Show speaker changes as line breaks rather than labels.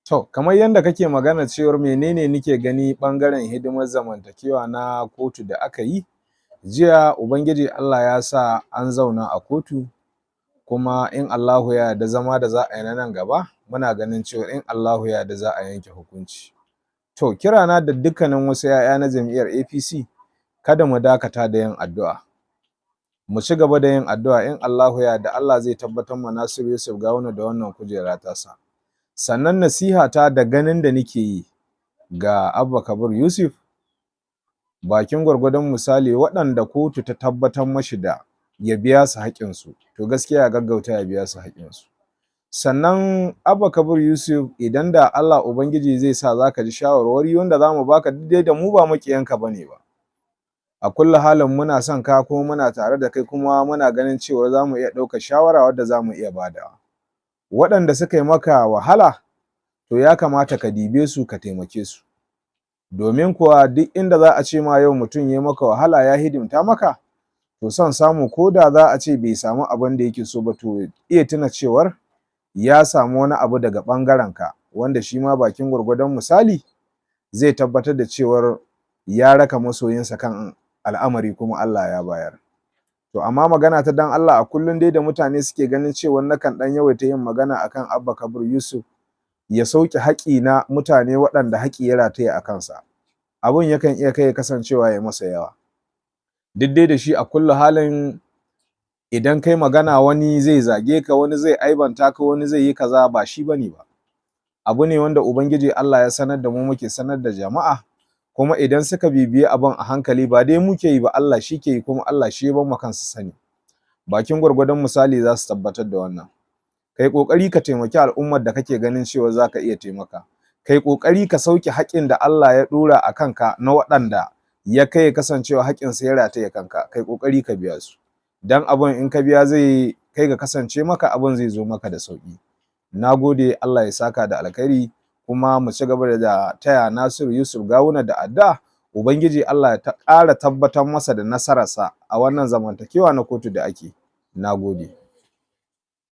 To, kamar yadda kake magana cewar menene nike gani ɓangaren hidimar zamantakewa na kotu da aka yi, jiya Ubangiji Allah ya sa an zauna a kotu, kuma in Allahu ya yarda zama da za a yi na nan gaba, muna ganin cewa in Allahu ya yarda za a yanke hukunci. To, kirana da dukkanin wasu 'ya'ya na jam'iyyar APC, kada mu dakata da yin addu'a. Mu ci gaba da yin addu'a, in Allahu ya yarda Allah zai tabbatar ma Nasiru Yusuf Gawuna da wannan kujera tasa. Sannan nasiha ta da ganin da nike yi ga Abba Kabir Yusuf, bakin gwargwadon misali, waɗanda kotu ta tabbatar mashi da ya biya su haƙƙinsu, to gaskiya ya gaggauta ya biya su haƙƙinsu. Sannan Abba Kabir Yusuf, idan da Allah Ubangiji zai sa za ka ji shawarwari wanda za mu baka, duk dai da mu ba maƙiyanka ba ne ba. A kulli halin muna son ka kuma muna tare da kai, kuma muna ganin cewa za mu iya ɗaukar shawara wadda za mu iya badawa. Waɗanda suka yi maka wahala, to ya kamata ka dibe su ka taimake su. Domin kuwa duk inda za a ce ma yau mutum ya maka wahala, ya hidimta maka, to son samu ko da za a ce bai samu abin da yake so ba, to iya tuna cewar ya samu wani abu daga ɓangaren ka, wanda shi ma bakin gwargwadon misali zai tabbatar da cewar ya raka masoyinsa kan al'amari kuma Allah ya bayar. To, amma magana ta dan Allah, a kullum dai da mutane suke ganin cewa nakan ɗan yawaita yin magana akan Abba Kabir Yusuf ya sauke haƙƙi na mutane waɗanda haƙƙi ya rataya a kansa, abun yakan iya kai kasancewa ya masa yawa. Duk dai da shi, a kulli halin idan kai magana wani zai zage ka, wani zai aibanta ka, wani zai yi kaza, ba shi bane ba. Abu ne wanda Ubangiji Allah ya sanar da mu, muke sanar da jama'a, kuma idan suka bibiyi abin a hankali, ba dai muke yi ba, Allah shi ke yi, kuma Allah shi ya bar ma kansa sani. Bakin gwargwadon misali za su tabbatar da wannan. Kai ƙoƙari ka taimaki al'ummar da kake ganin cewa za ka iya taimaka. Kai ƙoƙari ka sauke haƙƙin da Allah ya ɗora a kanka na waɗanda ya kai kasancewa haƙƙinsu ya rataya kanka, kai ƙoƙari ka biya su. Dan abun in ka biya zai kai ga kasance maka abun zai zo maka da sauƙi. Na gode, Allah ya saka da alkhairi, kuma mu ci gaba da taya Nasiru Yusuf Gawuna da addu'a, Ubangiji Allah ya ƙara tabbatar masa da nasararsa a wannan zamantakewa na kotu da ake. Na gode.